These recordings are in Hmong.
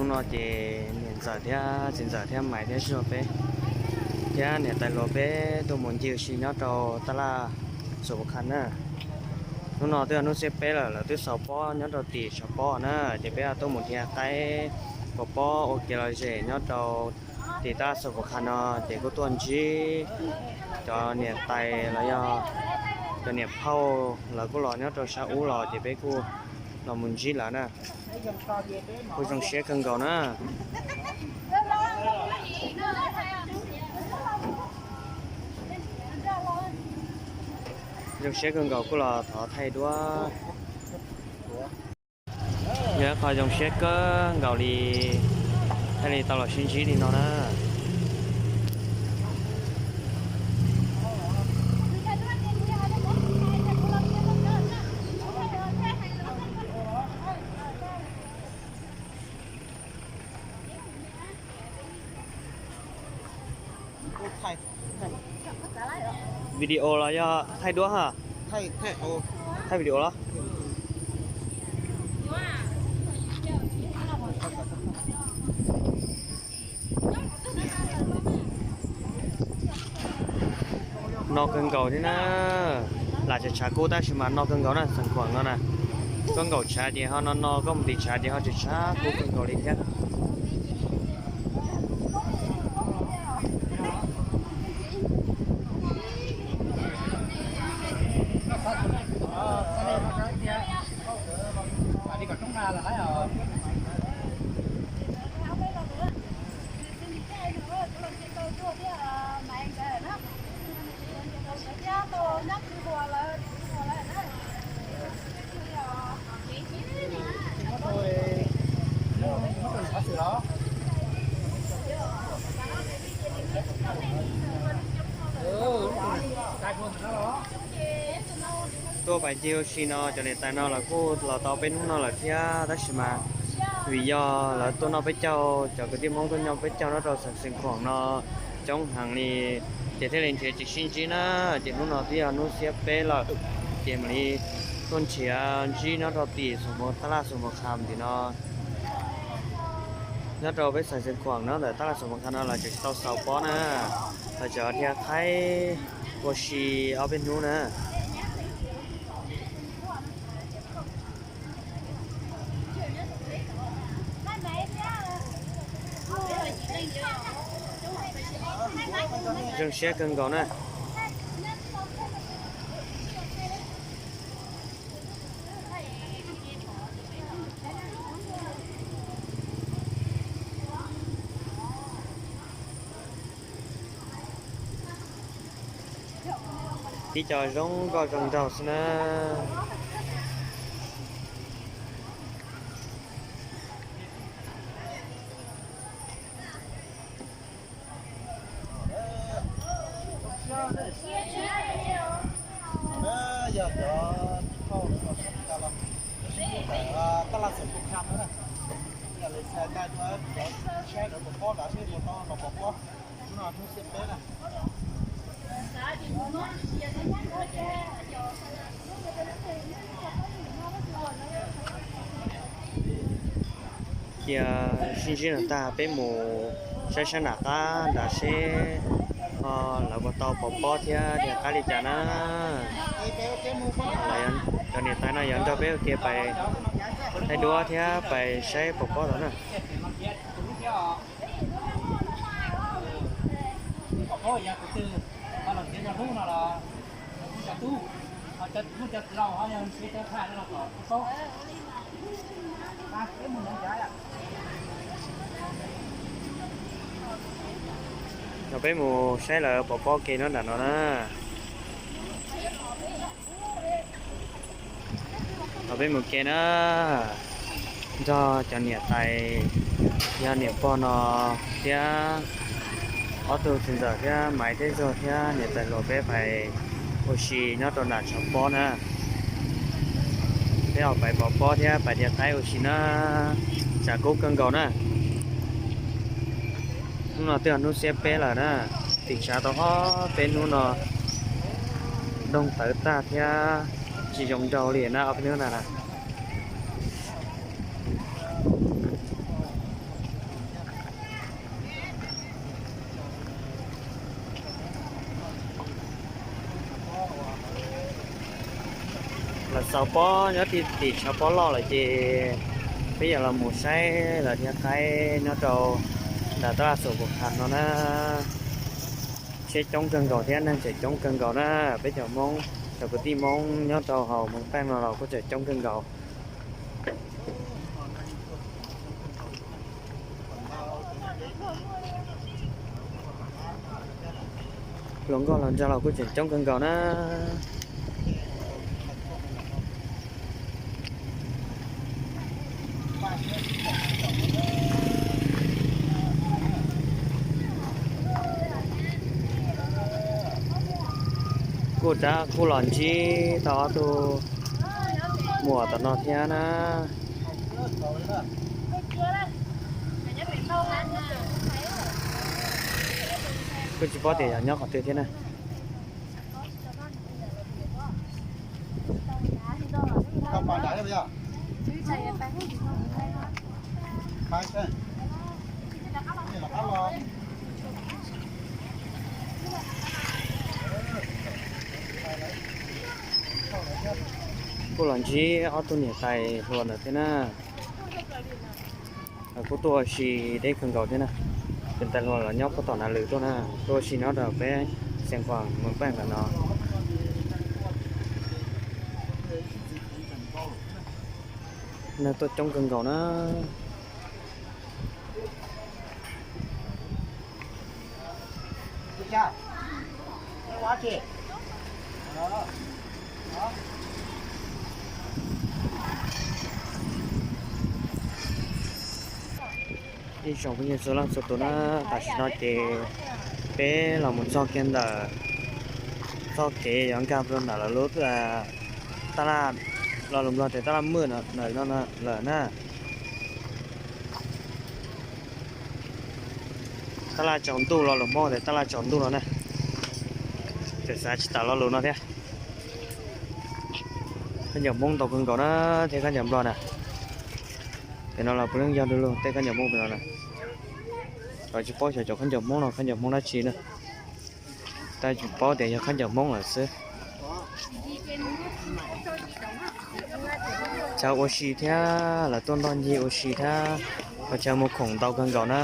No ces niam ntxawm thiab txiv ntxawm thiab Maiv thiab Zuag peb thiab niam tais hluas peb tuaj mus ncig ua si nyob rau taj laj Xus Pus Khas na. Hnub no twb yog hnub xiab peb lawm, lawv twb xaus pob nyob rau tim tshav pob na, ces peb tuaj mus dhia qaib pov pob ua kev lom zem nyob rau tim taj laj Xus Pus Khas no, ces kuj tuaj ntsib cov niam tais los yog cov niam phauj lawv kuj los nyob rau sab ub los, ces peb kuj los mus ntsib lawv na. Kuj zoo siab kawg nkaus na. Zoo siab kawg nkaus, kuj los thov thaij duab. Yog ib qho zoo siab kawg nkaus li, thiaj li tau los sib ntsib li no na. Video los yog thaij duab ha? Thaij video los? No kawg nkaus thiab na. Lam tseem tshav kub tab sis mas no kawg nkaus na, xeev khuam no na. Koj nkaum tshav ces ho no no, koj mus tim tshav ces ho tseem tshav kub kawg nkaus li thiab. Tuaj pais ncig ua si no cov niam tais no lawv kuj los tau peb hnub no lawm thiab, tab sis mas vim yog lawv tuaj noj peb caug, cov kwv tij Hmoob tuaj noj peb caug nyob rau xeev Xeev Khuam no coob heev li, ces thiaj li nrhiav tsis sib ntsib na. Ces hnub no twb yog hnub xiab peb lawm, ces mam li tuaj nrhiav ntsib nyob rau tim Xus Mus, taj laj Xus Mus Khas tim no. Nyob rau peb xeev Xeev Khuam no ntawm taj laj Xus Mus Khas no lawv tseem tsis tau xaus pob na, lawv tseem dhia qaib ua si ob peb hnub na. Zoo siab kawg nkaus na. Tib co zoo nkauj zoo nraug xwb na. Yog cov tij phauj los, taj laj Xus Mus Khas na, yog lawv txhais tais rau cov saib lawv pov pob nrad seb puas tau los pov pob. Hnub no hnub xiab peb na. Cia sib ntsib no tag peb mus saib sab nram qab nrad seb lawv puas tau pov pob thiab dhia qaib li cas na. Cov niam tais no yuav nrog peb ua ke pais thaij duab thiab pais saib pov pob tod na. Yog peb mus saib lawv pov pob ke no nram no na. Yog peb mus ke na, nrog cov niam tais, yog niam pog no thiab ob tug txiv ntxawm thiab Maiv thiab Zuag thiab niam tais hluas peb pais ua si nyob rau nram tshav pob na. Peb ho pais pov pob thiab pais dhia qaib ua si na, tshav kub kawg nkaus na. Hnub no twb yog hnub xiab peb lawm na, tim tshav tau ob peb hnub no doog tawv tag thiab tsis zoo nraug li na ob peb hnub no na. Xaus pob nyob tim tshav pob loj lawm ces peb yuav los mus saib lawv thiab qaib nyob rau nram tab laj Xus Pus Khas no na. Tsheb coob kawg nkaus thiab neeg tseem coob kawg nkaus na. Peb cov Hmoob, cov kwv tij Hmoob nyob rau hauv Moos Peej no los kuj tseem coob kawg nkaus. Hluas nkauj hluas nraug los kuj tseem coob kawg nkaus na. Kuj rov kuj los ntsib tau ob tug muam tom no thiab na. Kuj tsis paub tias yog nyob qhov twg thiab na. Kuj los ntsib ob tug niam tais hluas ntawd thiab na. Kuj tuaj ua si deb kawg nkaus thiab na. Tus niam tais hluas los nyob puag tom Nas Lwm tuaj na, tuaj ua si nyob rau peb Xeev Khuam Moos Peej ntawm no. Neeg tuaj coob kawg nkaus na. Ib tsoom phooj ywg txhua leej txhua tus na, tam sim no ces peb los mus txog kiag ntawm txoj kev yuav nkag rau ntawm lawv lub taj laj, lo lus Nplog tias taj laj Mwj no lawm na. Taj laj tsaus ntuj, lo lus Hmoob tias taj laj tsaus ntuj no na. Tseem xav tsis tawm lo lus no thiab. Khaub ncaws Hmoob ntau kawg nkaus na, thiab khaub ncaws Nplog na. Pem no los puav leej yog du lug tej khaub ncaws Hmoob pem no na. Los tsis paub xyov cov khaub ncaws Hmoob no khaub ncaws Hmoob dab tsi na. Tab tsis paub tias yog khaub ncaws Hmoob lawm xwb. Chaw ua si thiab, lawv tuaj ntog ncig ua si thiab, ua chaw muag khoom ntau kawg nkaus na.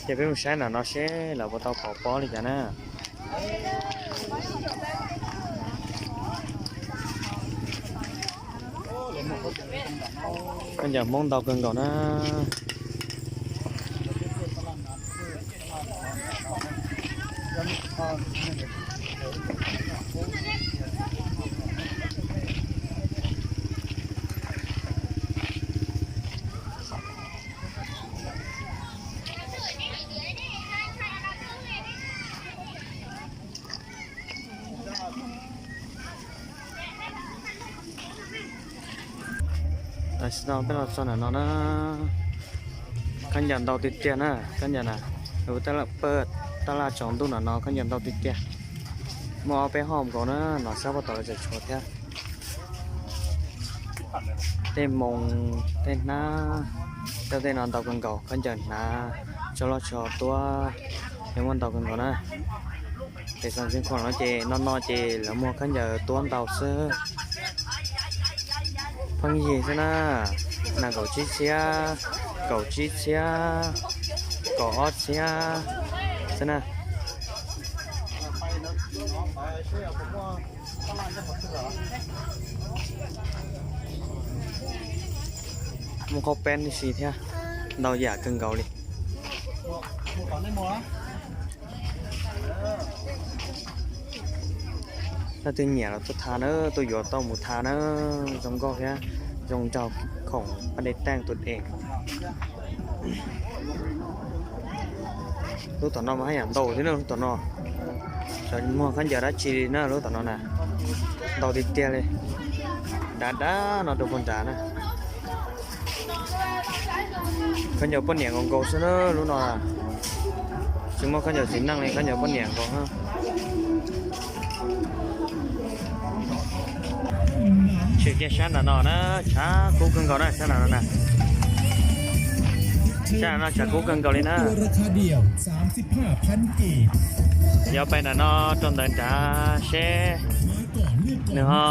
Ces peb mus saib ntawm no seb lawv puas tau pov pob li cas na. Khaub ncaws Hmoob ntau kawg nkaus na. Tam sim no peb los txog ntawm no na, khaub ncaws ntau tiag tiag na, khaub ncaws na, lub taj laj tsaus ntuj ntawm no khaub ncaws ntau tiag tiag. Muaj ob peb hoob nkaus na, no sab puag tom lawv tseem tshuav thiab. Tej moos, tej hnab, tej no ntau kawg nkaus, khaub ncaws hnav, tsho loj tsho tuab, yeej muaj ntau kawg nkaus na. Pem Xeev Khuam no ces no no ces lawv muag khaub ncaws tuab ntau xwb. Pheej yig xwb na, nees nkaum tsib txhiab, kaum tsib txhiab, kaum ob txhiab xwb na. Muaj qaub peb tib si thiab, ntau yam kawg nkaus li. Leej twg nyiam los tuaj tha na, tuaj yuav tau mus tha na, zoo nkauj thiab zoo nraug khoom paj dej teej tus es. Lub tom no mas haj yam ntau thiab na, lub tom no xyov muag khaub ncaws dab tsi li na, lub tom no na, ntau tiag tiag li. Dav dav no rau puag nrad na. Khaub ncaws poj niam nkaus nkaus xwb na lub no. Tsis muaj khaub ncaws txiv neej li, khaub ncaws poj niam nkaus na. Tshwm kiag sab nram no na, tshav kub kawg nkaus na, sab nram no na. Sab nram no tshav kub kawg nkaus li na. Yuav pais nram no rau ntawm nrad seb nws ho,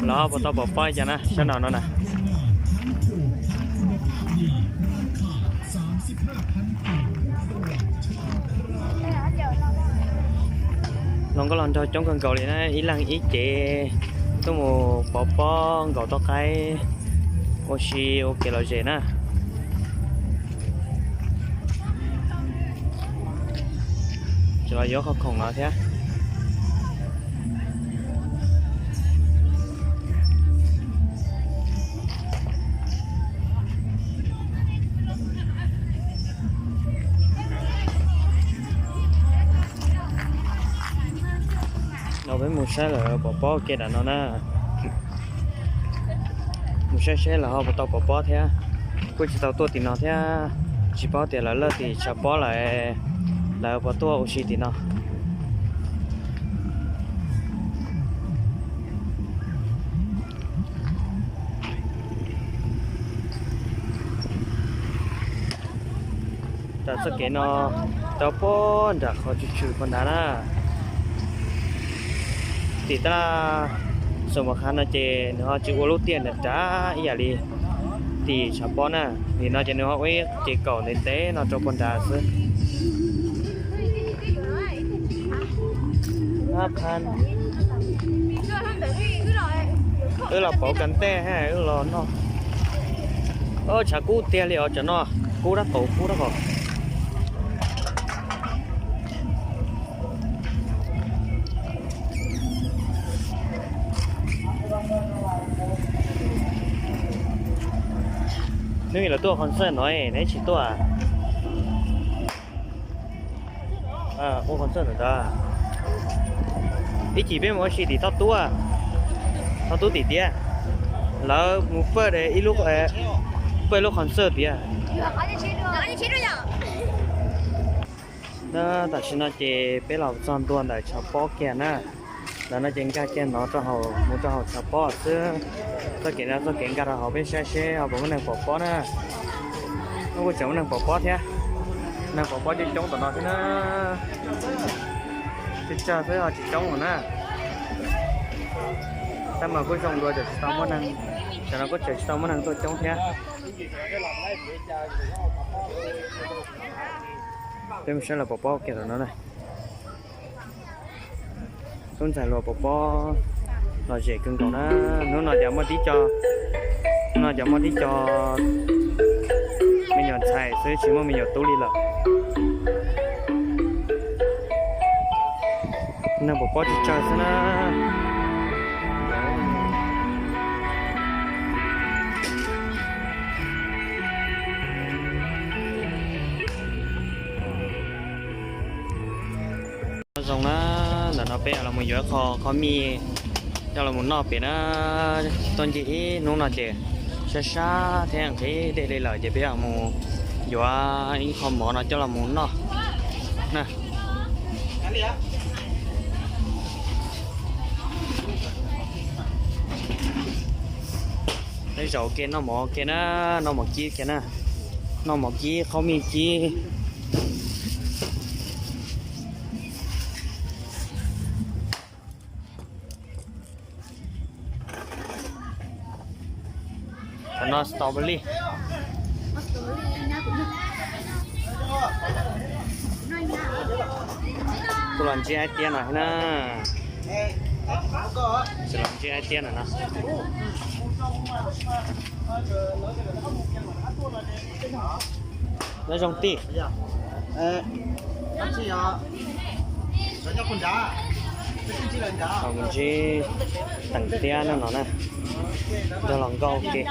lawv ho puas tau pov pob li cas na, sab nram no na. Hluas nkauj hluas nraug coob kawg nkaus li na, ib leeg ib cev tuaj mus pov pob nkaum toj qaib ua si ua kev lom zem na. Tseem los yuav qhov khoom no thiab. No peb mus saib lawv pov pob ua ke nram no na. Mus saib seb lawv ho puas tau pov pob thiab. Kuj tsis tau tuaj tim no thiab, tsis paub tias lawv lawj tim tshav pob lawm, lawv puas tuaj ua si tim no. Nram txoj kev no rau puag nram qhov tswm tswm puag nrad na. Tim tab laj Xos Mos Khas no ces nws ho tsis ua lub tiaj nram nrad ib yam li tim tshav pob na. Nim no ces nws ho ua ib cev kaum ntev ntev no rau puag nrad xwb. Wb los pauv kas ntej, wb los noj. Tshav kub tiag li os, tsam no kub dab qaum kub dab qaum. Hnub ib los tuaj concert no neb tsis tuaj? Ua concert ntawd. Ib chim peb mus ua si tim Thoj Tub, Thoj Tub tim tiab, lawv mus pawj ib lub, pawj lub concert tiag. Tam sim no ces peb los txog ntua ntawm tshav pob kiag na. Ntawm no ces nkag kiag no rau hauv, mus rau hauv tshav pob xwb. Txoj kev no txoj kev nkag rau hauv, peb saib seb ho puas muaj neeg pov pob na. Kuj tseem muaj neeg pov pob thiab. Neeg pov pob coob coob tom no thiab na. Tsawg tsawg xwb ho tsis coob lawm na. Tab mas kuj zoo dua, tseem tsis tau muaj neeg, tam no kuj tseem tsis tau muaj neeg tuaj coob thiab. Peb mus saib lawv pov pob kiag tom no na. Tub ntxhais hluas pov pob lom zem kawg nkaus na. Hnub no cov muaj tib co, hnub no cov muaj tib co me nyuam ntxhais xwb, tsis muaj me nyuam tub li lawm. Neeg pov pob tsawg tsawg xwb na. Zoo na, ntawm no peb los mus yuav qho qhov mij coj los mus noj pem na. Tuaj ncig ib hnub no ces sab sab thiab nqhis dej li lawm ces peb los mus yuav ib qho mov no coj los mus noj na. Peb zaum ua ke noj mov ua ke na, noj mov kib kiag na, noj mov kib qhov mij kib. Qhov no strawberry. Kuj los ntsib Aib Tiab no na. Tsis los ntsib Aib Tiab no no. Nyob zoo tij. Ntsib Teem Tiab no no na. Yog los nkauj ua ke.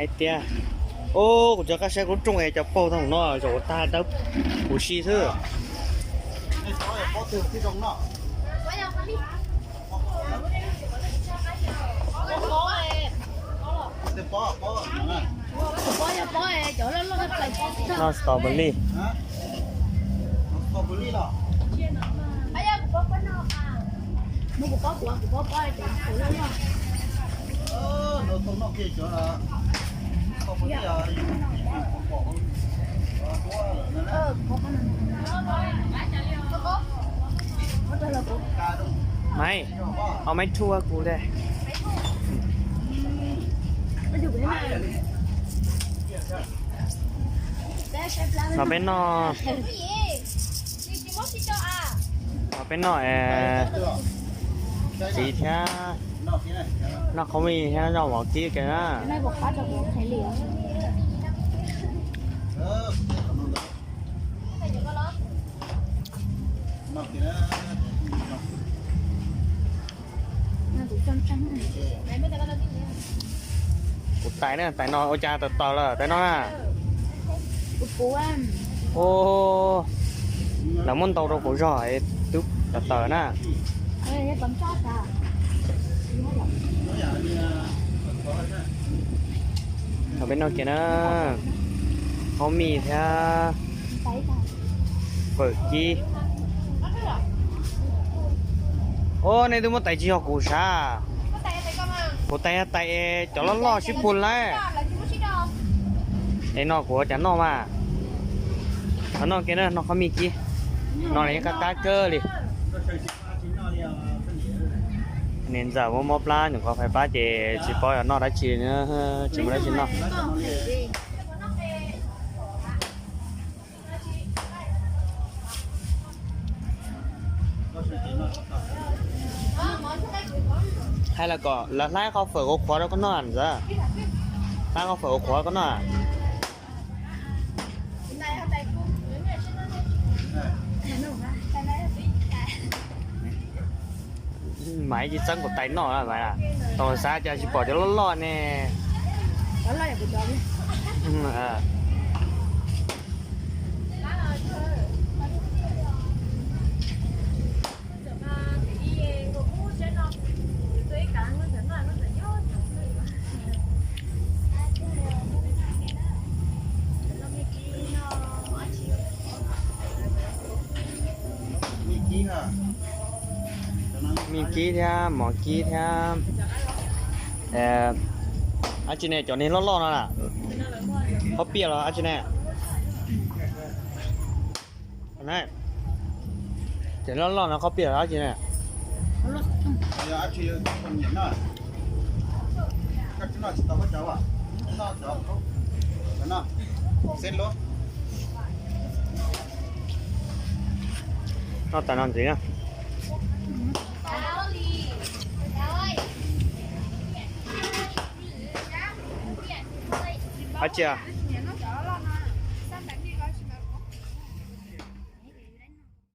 Aib Tiab. Ub, kuv cov qab saib kuv lub rooj es cov paug tag no zaum tag dawb huv si xwb. Noj strawberry. Maiv, au maiv thuj kuv le. No peb noj, no peb noj txiv thiab, noj qhov mi thiab noj mov kib kiag na. Kuv tais na, tais no ua cas tawv tawv lawm tais no na. Lawv muab ntau rau kuv zog twb tawv tawv na. Peb noj kiag na, qhov mi thiab fawm kib. Os, nej twb muab tais tsis yog kuv sav. Kuv tais yog tais cov loj loj sib pug lawm. Es no kuv ua cas noj mas. Noj kiag na, noj qhov mi kib. No qab qab kawg li. Niam ntxawm muab mob plab nyuam qhuav fais plab ces tsis paub yuav noj dab tsi, tsis muaj dab tsi noj. Hais los kom lawv hlab qhov fawm qhuav qhuav rau koj noj ntxawm. Hlab qhov fawm qhuav qhuav rau koj noj. Mas ib txeeb kuv tais noj, tau xav cas tsis pom cov loj loj ne. Mi kib thiab mov kib thiab. Dab tsi ne, cov niag loj loj no na, qhob piaj los dab tsi ne? Cov loj loj no qhob piaj los dab tsi ne? Noj tas no ntxiv na. Dab tsi?